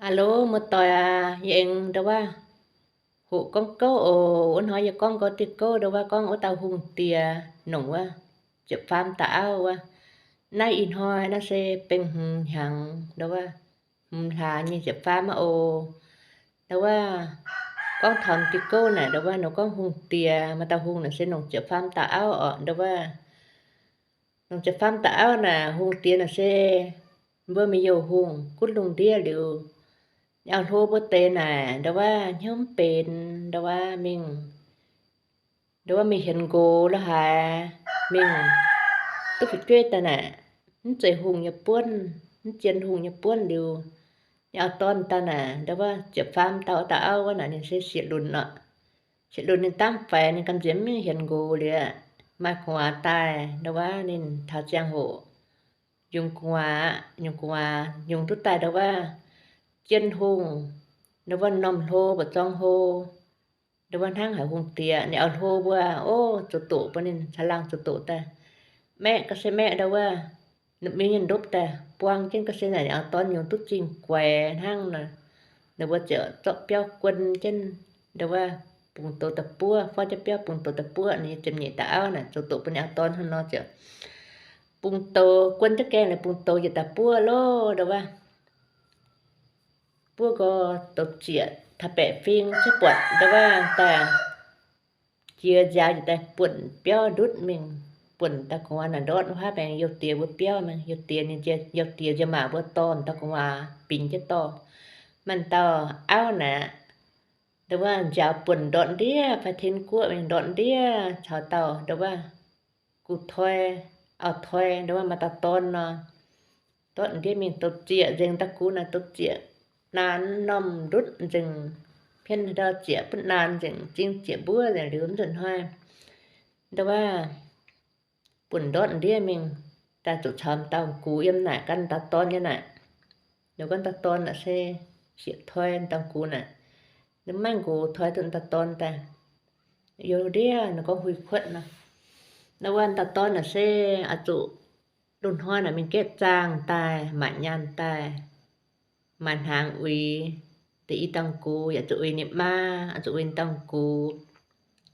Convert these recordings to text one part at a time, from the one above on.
Hello, muoz-doic aac, yie aengx ndau wuov hoqc gorngv gouv oc. Wuov hnoi yie gorngv nqoi diuh gouv ndau wuov, gorngv wuov dauh hungh diex nongc wuov ziepc faam dauh auv wuov. Naaiv ih hnoi naaiv se bengh hmz hnyangx ndau wuov, hmz hlaax nyei ziepc faam aqv oc. Ndau wuov gorngv taux diuh gouv naaic, ndau wuov nor gorngv hungh diex, maaih dauh hungh naaic se nongc ziepc faam dauh auv oc. Ndau wuov nongc ziepc faam dauh auv naaic, hungh diex naaic se mbuo Mienh youh hungh gunv lungh ndiev liuz, auv-hlo mbuo deix naaic ndau wuov hnyouv mv benx, ndau wuov mingh, ndau wuov mingh hienx nqox la'haaix, mingh duqv fu'jueiv daaih naaic, mv zeiz hungh nyei buonv, mv zien hungh nyei buonv liuz, nyei auv-dorn daaih naaic, ndau wuov ziepc faam dauh, dauh auv wuov naaic ninh se sieqv lunc oc. Sieqv lunc ninh dangv faix, ninh gamh nziex mv hienx nqox liuz, maaih gu'nguaaz daaih, ndau wuov ninh taux ziangh hoc yungz gu'nguaaz, yungz gu'nguaaz yungz duqv daaih ndau wuov zien hungh, ndau wuov norm hlo mbu'zorng hlo, ndau wuov hnangv haaix hungh diex, ninh auv-hlo mbuo, o, zoux doqc bun ninh caangh laangh zoux doqc daaih. Maeqv ga'sie maeqv ndau wuov, mingh nyei ndopv daaih buang jienv ga'sie naaic, ninh auv-dorn yungz duqv zingh guaix hnangv nor, ninh mbuo ziouc zorqv biauv guon jienv ndau wuov bungx douz da'buov, forv jienv biauv bungx douz da'buov. Ninh nyei ziepc nyeic dauh auv naaic zoux doqc bun ninh auv-dorn hnangv nor ziouc bungx douz, guon jienv gaengh naaic bungx douz njiec da'buov loh, ndau wuov buov nqoi douz zieqc taux baeqc fing cuotv buatc ndau wuov daaih jiex nziaaux njiec daaih buonc biauv ndutv mingh, buonc dauh gu'nguaaz naaic ndortv wuov haav baengx youh diex mbuo biauv mingh. Youh diex ninh, youh diex nziouv maac mbuo dorh dauh gu'nguaaz bingx jienv dorh. Maaih dauh auv naaic, ndau wuov nziaaux buonc ndortv ndiev fai tin guoqv mingh ndortv ndiev caux dauh ndau wuov gu toi, auv-toi, ndau wuov maaih dauh dorn nor, ndortv ndiev mingh douz zieqc nzengc, dauh gux naaic douz zieqc naanx normh ndutv nzengc, hmien ndau zieqc butv naanx nzengc, zingh zieqc mbuov nzengc liuz mv nzunc hnoi ndau wuov buonc ndortv ndiev mingh daaih zuqc caux dauh gux yiem naaic gan dauh dorn nyei naaic. Liuz gan dauh dorn naaic se sieqv toi dauh gux naaic, ninh maiv nqox toi duqv dauh dorn daaih. Youh ndiev ninh gorngv hui kuotv nor, ndau wuov dauh dorn naaic se oix zuqc loz-hnoi naaic mingh gaeqv zaangh daaih, maaic nyaanh daaih, maaic hnaangx uix deix i dauh gux, yaac zuqc uix ninh maa, zuqc uix dauh gux,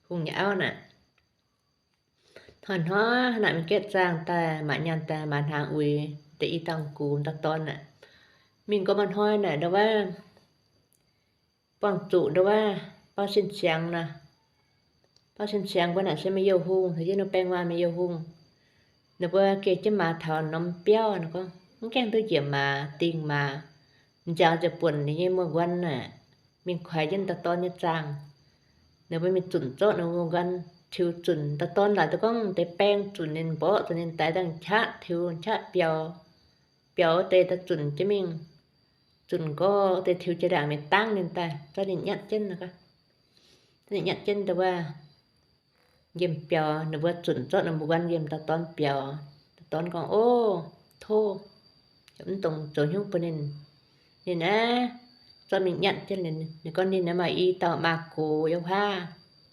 hungh nyei auv naaic. Hnoi-hnoi naaic mingh gaeqv zaangh daaih, maaic nyaanh daaih, maaic hnaangx uix deix i dauh gux, dauh dorn naaic. Mingh gorngv maaih hnoi naaic ndau wuov buangh zuqc ndau wuov baaux sin-siangx nor. Baaux sin-siangx mbuo naaic se mienh youh hungh, caux jienv ninh baeng maanh mienh youh hungh. Ninh mbuo geh jienv maaz taux norm biauv, ninh gorngv mv gaengh duqv njiec maaz, dingh maaz, nziaaux ziouc buonc ninh nyei muoz-nquan naaic mingh kuaix jienv dauh dorn nyei zaangh. Ninh mbuo mingh zunc zorqv ninh mbuo muoz-nquan tiux zunc, dauh dorn laaic duqv gorngv deix baeng zunc ninh, mborqv zunc ninh, daix dangh qaqv tiux qaqv biaux, biaux wuov deix daaih zunc jienv mingh. Zunc nqorngv deix tiux jiex ndaangc mingh dangv ninh daaih, zorqv ninh nyatv jienv, ninh nyatv jienv ndau wuov nqemh biaux. Ninh mbuo zunc zorqv ninh mbuo nquan nqemh dauh dorn biaux. Dauh dorn gorngv, O, tov, mv dungx zoux hnyouv bun ninh. Ninh aeqv, zorqv mingh nyatv jienv ninh. Ninh gorngv ninh aeqv, maaih i dauh maa gox yiem wuov,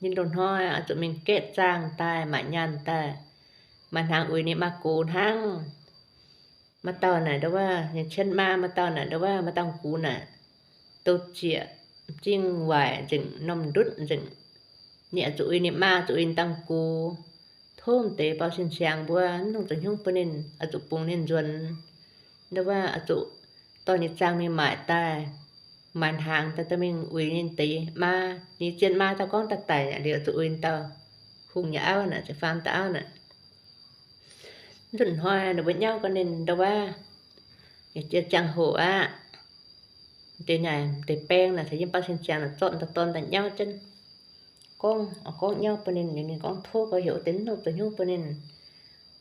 ninh loz-hnoi oix zuqc mingh gaeqv zaangh daaih, maaic nyaanh daaih, maaic hnaangx uix ninh maa gox hnangv. Maaih dauh naaic ndau wuov ninh cien maa, maaih dauh naaic ndau wuov maaih dauh gux naaic, douz zieqc, m'zing waaic nzengc, normh ndutv nzengc. Ninh oix zuqc uix ninh maa, zuqc uix ninh dauh gux. Tov m'deix baaux sin-siangx mbuo mv dungx zoux hnyouv bun ninh, oix zuqc bungx ninh nzuonx. Ndau wuov oix zuqc dorh ninh zaangh mingh maaic daaih, maaic hnaangx daaih dorh mingh uix ninh deix maa. Ninh zien maa dauh gorngv daaih daic liuz, oix zuqc uix ninh dauh hungh nyei auv naaic, ziepc faam dauh auv naaic. Mv nzunc hnoi ninh mbuo nyauv gorngv ninh ndau wuov, jiex ziangh hoc aqv, deix naaic deix baeng naaic caux yiem baaux sin-siangx naaic zorqv dauh dorn daaih nyauv jienv. Gorngv, gorngv nyauv bun ninh, ninh gorngv tov gau, heuc deix mv dungx zoux hnyouv bun ninh.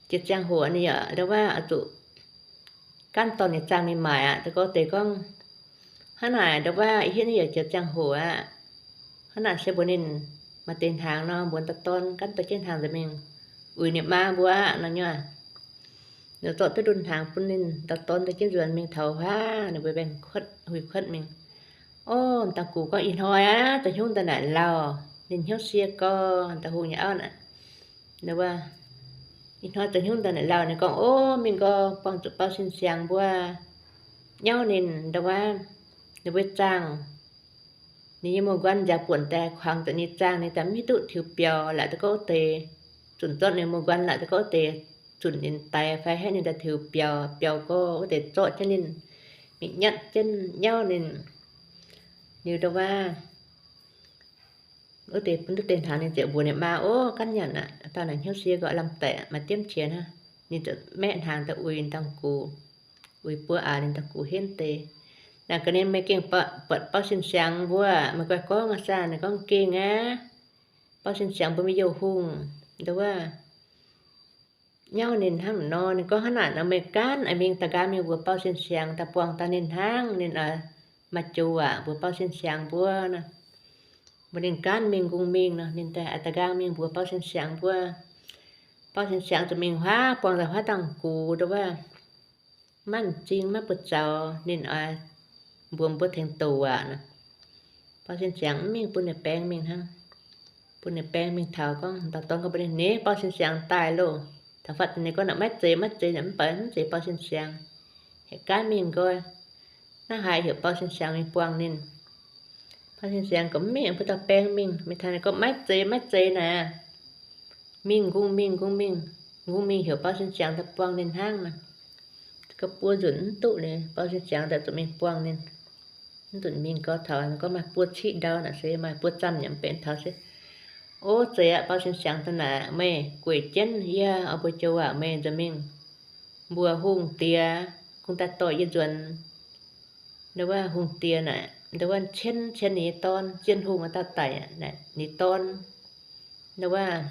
Jiex ziangh hoc ninh yaac ndau wuov oix zuqc gaanv dorh ninh zaangh mingh maaic aqv. Deix gorngv, deix gorngv, Hnangv naaic ndau wuov ih hienv yaac jiex ziangh hoc aqv. Hnangv naaic se mbuox ninh, maaih deix hnaangx nor, mbuox dauh dorn gaanv dorh jienv hnaangx nzuonx mingh uix ninh maa mbuo aqv nor nyei. Ninh zorqv duqv ndunh hnaangx bun ninh, dauh dorn dorh jienv nzuonx mingh taux wuov, ninh mbuo mbaengx-kuotv, hui-kuotv mingh. O, dauh gux gorngv, Ih hnoi aqv, zoux hnyouv daaih naaic lauh. Ninh hnyouv sie gorx, dauh hungh nyei auv naaic. Ih hnoi zoux hnyouv daaih naaic lauh. Ninh gorngv, O, mingh nqoi buangh zuqc baaux sin-siangx mbuo nyauv ninh ndau wuov, ninh mbuo zaangh, ninh nyei muoz-nquan nziaaux buonc daaih kuangx zuqc ninh zaangh, ninh daaih mv hiuv duqv tiux biaux, laaic duqv gorngv wuov deix zunc zorqv ninh muoz-nquan, laaic duqv gorngv wuov deix zunc ninh daix fai haeqv ninh daaih tiux biaux. Biaux gorx wuov deix zorqv jienv ninh, mingh nyatv jienv nyauv ninh, liuz nda'wuov wuov deix bun duqv deix hnaangx ninh ziouc mbuox ninh maa, Ov, ganh nyanc aqv, dauh naaic hnyouv sie gorqv lamh daic, maaih diemv qiex hnangv. Ninh ziouc maeqv hnaangx daaih uix ninh dangh gux, uix buo aax ninh dangh gux henv deix. Naaic gaax ninh, Meih gengh buatc Baaux Sin Siangx mbuo? Meih guaih gorngv aqv saah? Ninh gorngv, Gengh aqv. Baaux Sin Siangx mbuo mingh youh hungh, nda'wuov nyauv ninh hnangv nor. Ninh gorngv, Hnangv naaic nor meih gaanv mingh da'nqaang mingh mbuox Baaux Sin Siangx daaih buangh daaih ninh hnangv. Ninh maaih joux waac mbuox Baaux Sin Siangx mbuo nor. Mbuox ninh gaanv mingh, nqungh mingh nor. Ninh daaih da'nqaang mingh mbuox Baaux Sin Siangx mbuo. Baaux Sin Siangx zuqc mingh huaav buangh daaih huaav dangh gux, nda'wuov maiv m'zing maiv buoz-zaux. Ninh oix mbuox mbuo tengx douc waac nor. Baaux Sin Siangx mv mingh, bun ninh baeng mingh hnangv. Bun ninh baeng mingh taux gorngv, dauh dorn gorngv mbuox ninh, Ninh, Baaux Sin Siangx daaih loh. Taux fatv ninh gorngv naaic, Maiv zeiz, maiv zeiz, naaic mv baac mv zeiz Baaux Sin Siangx. Heuc gaanv mingh nqoi. Hnangv haaix heuc Baaux Sin Siangx mingh buangh ninh? Baaux Sin Siangx gorngv, Mv mingh, bun dauh baeng mingh. Mingh taux ninh gorngv, Maiv zeiz, maiv zeiz naaic. Mingh, nqungh mingh, nqungh mingh. Nqungh mingh heuc Baaux Sin Siangx daaih buangh ninh hnangv nor. Gorqv-buo nzunc mv duqv liuz, Baaux Sin Siangx daaih zuqc mingh buangh ninh. Mv nzunc mingh gau taux ninh gorngv maaih buo ciqv ndau naaic se maaih buo zamh nyanc mv benx taux se, Ov, zeiz aqv, Baaux Sin Siangx daaih naaic, meih gueic jienv yie oix mbuox joux waac meih nzuonx mingh mbuox hungh diex kungx daaih dorh yie nzuonx. Nda'wuov hungh diex naaic, nda'wuov cien cien ninh nyei dorn, zien hungh wuov dauh daic, ninh dorn. Nda'wuov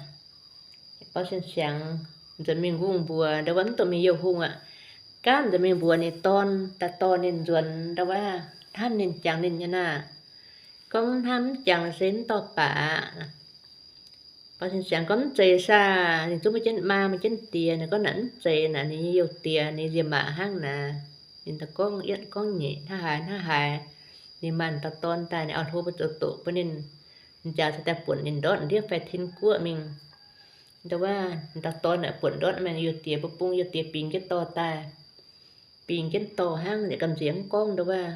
Baaux Sin Siangx nzuonx mingh nqungh mbuox, nda'wuov mv dungx mingh youh hungh aqv. Gaanv nzuonx mingh mbuox ninh dorn daaih dorh ninh nzuonx, nda'wuov hnamv ninh, jangx ninh nyei naaic. Gorngv hnamv mv jangx se mv dorh baac aqv. Baaux Sin Siangx gorngv, Mv zeiz saah? Ninh zungv maaih jienv maa maaih jienv diex. Ninh gorngv, Naaic mv zeiz naaic, ninh nyei youh diex, ninh nziex maac hnangv naaic. Ninh daaih gorngv yietv gorngv nyeic, hnangv haaix hnangv haaix. Ninh maaih dauh dorn daaih, ninh auv-hlo mbuo zoux doqc bun ninh, njaaux cingx daaih buonc ninh ndortv ndiev faix-tin guoqv mingh. Nda'wuov dauh dorn naaic buonc ndortv mingh, youh diex bun bung, youh diex bingx jienv dorh daaih. Bingx jienv dorh hnangv, yietc gamh nziex mv gorngv, nda'wuov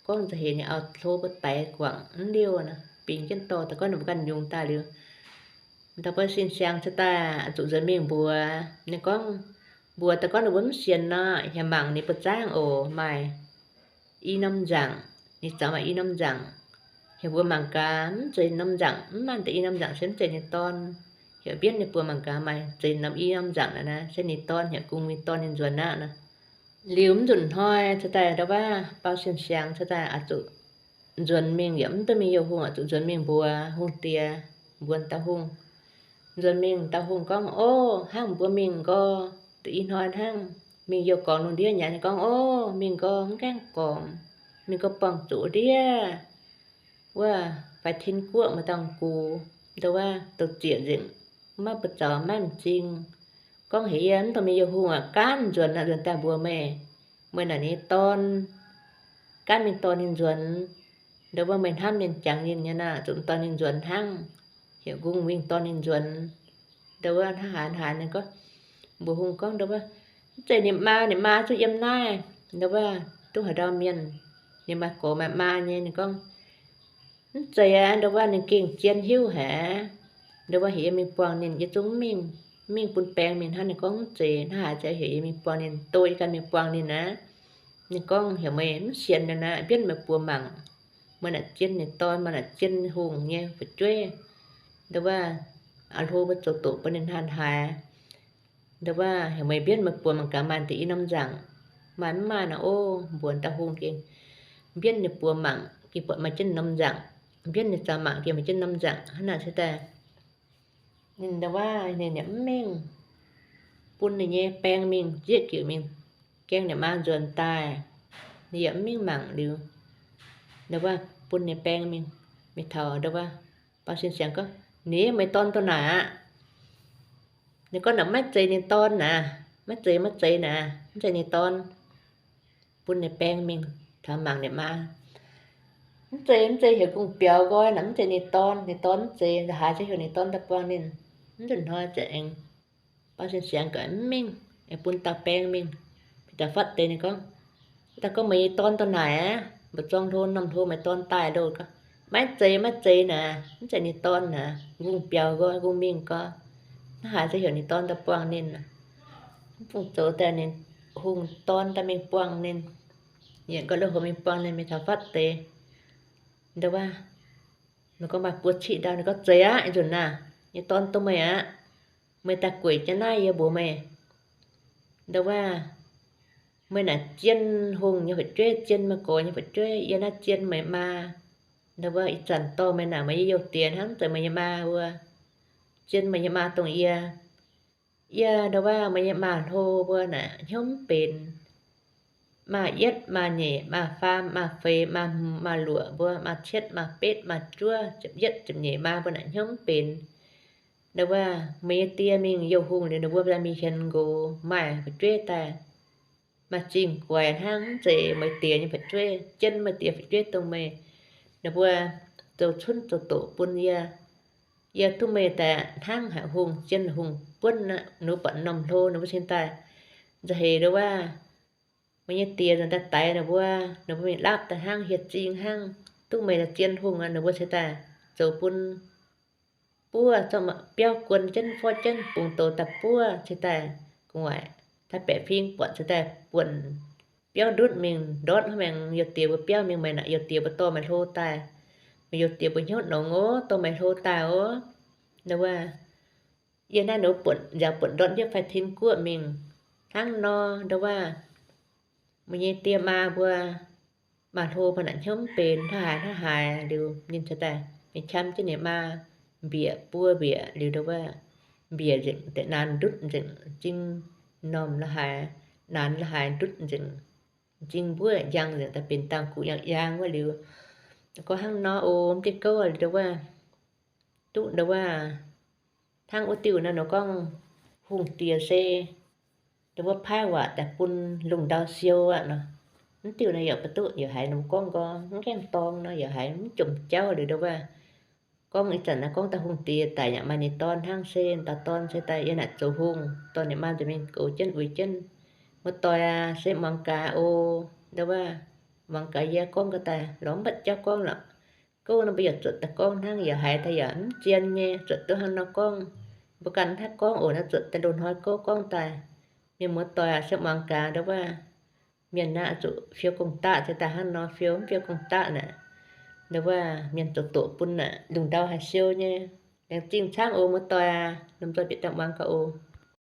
gorngv nza'heix ninh auv-hlo mbuo daix guangc mv liouh nor. Bingx jienv dorh daaih gorngv ninh mbuo ganh yungz daaih liuz, dauh Baaux Sin Siangx cingx daaih zuqc nzuonx mingh mbuox ninh gorngv, mbuox daaih gorngv ninh mbuo mv sienx nor, heuc mangc ninh buoz-zaangv oc, maaih i norm nzaangc, ninh zaux maaih i norm nzaangc. Heuc mbuo mangc gaax, mv zeiz norm nzaangc, mv maaih deix i norm nzaangc se mv zeiz ninh dorn. Heuc mbienv ninh buoz mangc gaax, maaih zeiz norm i norm nzaangc naaic naaiv se ninh dorn, heuc kungx mingh dorh ninh nzuonx aqv nor. Liuz mv nzunc hnoi cingx daaih nda'wuov Baaux Sin Siangx cingx daaih oix zuqc nzuonx mingh, yaac mv duqv mingh youh hungh, oix zuqc nzuonx mingh mbuox hungh diex, mbuox dauh hungh. Nzuonx mingh dauh hungh gorngv, Ov, hnangv mbuo mingh nqoi, da'yietv hnoi hnangv, mingh youh gormx lungh ndiev nyei. Ninh gorngv, Ov, mingh nqoi mv gaengh gormx, mingh nqoi buangh zuqc ndiev wuov faix-tin guoqv maaih dauh gux, nda'wuov douz-zieqc nzengc, maiv buoz-zaux maiv m'zing. Gorngv heuc yie mv dungx mingh youh hungh aqv, gaanv nzuonx aqv, nzuonx daaih mbuox meih, meih naaic ninh nyei dorn, gaanv mingh dorh ninh nzuonx. Nda'wuov meih hnamv ninh jangx ninh nyei naaic, zuqc dorh ninh nzuonx hnangv. Heuc nqungh mingh dorh ninh nzuonx. Nda'wuov hnangv haaix hnangv haaix ninh gorngv, mbuox hungh gorngv nda'wuov, Mv zeiz ninh maa, ninh maa zungv yiem naaiv. Nda'wuov duqv haaix ndau mienh, ninh maaih gorx maaih maa nyei. Ninh gorngv, Mv zeiz aqv, nda'wuov ninh gengh zien hiuv haic. Nda'wuov heuc yie mingh buangh ninh, yie zungv mv mingh, mv mingh bun baeng mingh hnangv. Ninh gorngv, Mv zeiz, hnangv haaix zeiz heuc yie mingh buangh ninh, dov yie ganh mingh buangh ninh aqv. Ninh gorngv, Heuc meih mv sienx liuz naaic, mbienv meih buoz mangc. Meih naaic zien ninh dorn, meih naaic zien hungh nyei fu'jueiv. Nda'wuov auv-hlo mbuo zoux doqc bun ninh hnangv haaix. Nda'wuov heuc meih mbienv meih buoz mangc gaax maaih deix i norm nzaangc. Maaih mv maaih nor, ov, mbuox dauh hungh gengh mbienv ninh buoz mangc gengh buatc maaih jienv norm nzaangc. Mbienv ninh zaux mangc gengh maaih jienv norm nzaangc. Hnangv naaic se daaih ninh nda'wuov ninh yaac mv mingh, bun ninh nyei baeng mingh zieqv jiuc mingh gaeng ninh maa nzuonx daaih. Ninh yaac mv mingh mangc liuz, nda'wuov bun ninh baeng mingh, mingh taux nda'wuov Baaux Sin Siangx gorngv, Ninh, meih dorn dorh naaic aqv. Ninh gorngv, Naaic maiv zeiz ninh dorn naaic, maiv zeiz, maiv zeiz naaic, mv zeiz ninh dorn. Bun ninh baeng mingh taux mangc ninh maa. Mv zeiz, mv zeiz, heuc kungx biaux nqoi naaic, mv zeiz ninh dorn, ninh dorn mv zeiz, haaix zeiz heuc ninh dorn daaih buangh ninh. Mv nzunc hnoi ziouc aengx Baaux Sin Siangx gorngv mv mingh, aengx bun dauh baeng mingh. Bieqc daaih fatv deix ninh gorngv, Daaih gorngv meih nyei dorn dorh naaic aqv. Mbu'zorng hlo norm hlo meih dorn daaih loh, maiv zeiz, maiv zeiz naaic, mv zeiz ninh dorn naaic, nqungh biaux nqoi, nqungh mingh nqoi. Hnangv haaix se heuc ninh dorn daaih buangh ninh? Mv bung zoux daaih ninh hungh dorn daaih mingh buangh ninh, yietc nqoi loh hlo mingh buangh ninh, mingh taux fatv deix, ndo wuov, ninh gorngv maaih buo ciqv ndau, ninh gorngv, Zeiz aqv, nzunc naaiv nyei dorn dongh meih aqv. Meih daaih gueic jienv naaiv yie mbuox meih, ndo wuov, meih naaic zien hungh nyei fu'jueiv, zien meih gorx nyei fu'jueiv, yie naaiv zien meih maa. Ndo wuov, ih zanc dorh meih naaic meih yie youh diex hnangv, zeiz meih nyei maa wuov, zien meih nyei maa dongh yie. Yie ndo wuov, meih nyei maa hlo mbuo naaic hnyouv mv benx. Maa yietv, maa nyeic, maa faam, maa feix, maa hmz, maa luoqc mbuo, maa cietv, maa betv, maa juov, ziepc yietv, ziepc nyeic maa mbuo naaic hnyouv mv benx. Ndo wuov, meih nyei die mingh youh hungh liuz, ninh mbuo daaih mingh hienx nqox maaih fu'jueiv daaih, maaih zingh guaix hnangv, mv zeiz meih diex nyei fu'jueiv, jienv meih diex fu'jueiv dongh meih. Ninh mbuo zoux cunv zoux doqc bun yie. Yie duqv meih daaih hnangv haic hungh, zien hungh buonv aqv. Ninh mbuo buatc norm hlo ninh mbuo cingx daaih nza'heix ndo wuov, meih nyei diex nzengc daaih daix ninh mbuo, ninh mbuo mingh laapv daaih hnangv hieh zingh hnangv. Duqv meih daaih zien hungh aqv, ninh mbuo cingx daaih zoux bun buov, zorqv biauv guon jienv forv jienv bungx douz daaih buov cingx daaih gu'nguaaic, daaih baeqc fing buatc cingx daaih buonc biauv ndutv mingh ndortv hnangv maengx youh diex mbuo biauv mingh. Meih naaic youh diex mbuo dorh meih hlo daaih, meih youh diex mbuo hnyouv nongx oc, dorh meih hlo daaih oc. Ndo wuov, yie naaiv nor buonc nziaaux buonc ndortv ndiev fai tin guoqv mingh hnangv nor, ndo wuov, meih nyei die maa mbuo, maa hlo mbuo naaic hnyouv mv benx, hnangv haaix hnangv haaix liuz ninh cingx daaih mingh qam jienv ninh maa mbieqc buo mbieqc liuz ndo wuov, mbieqc nzengc deix naanx ndutv nzengc m'zing, m'normh la'haaix, naanx la'haaix ndutv nzengc m'zing, mbuov njang nzengc daaih benx dangh guqv yangh yaang wuov liuz. Gorngv hnangv nor oc, mv diuh gouv ndo wuov, duqv ndo wuov, hnangv wuov diuh naaiv nor gorngv hungh diex se ndo wuov paaiv waac daaih bun lungh ndau siou aqv nor. Mv diuh naaiv yaac mv duqv, yaac haiz ninh gorngv nqoi mv gaengh dorng nor, yaac haiz mv jomc jauv liuz ndo wuov. Gorngv ih zanc naaiv gorngv daaih hungh diex daic yaac maaih ninh dorn hnangv, se dauh dorn se daaih yie naaic zoux hungh, dorh ninh maa nzengc mingh goux jienv uix jienv. Muoz-doic aac, se muangx gaax oc. Ndo wuov, muangx gaax yie gorngv ga'daaih lorz mv mbatc jauv gorngv lorqc. Gouv nor mbuo yaac zuotc daaih gorngv hnangv, yaac haiz daaih yaac mv zien nyei, zuotc duqv hnangv nor gorngv. Mbuo ganh hnangv gorngv oc, naaiv zuotc daaih loz-hnoi gouv gorngv daaih. Mienh muoz-doic aac, se muangx gaax ndo wuov, mienh naaiv zuqc fiou gong-daqv cingx daaih hnangv nor, fiou mv fiou gong-daqv naaic, ndo wuov mienh zoux doqc bun naaic lungh ndau haiz siou nyei. Laengz zingh camv oc muoz-doic aac, lomh nzoih bieqc daaih muangx gaax oc.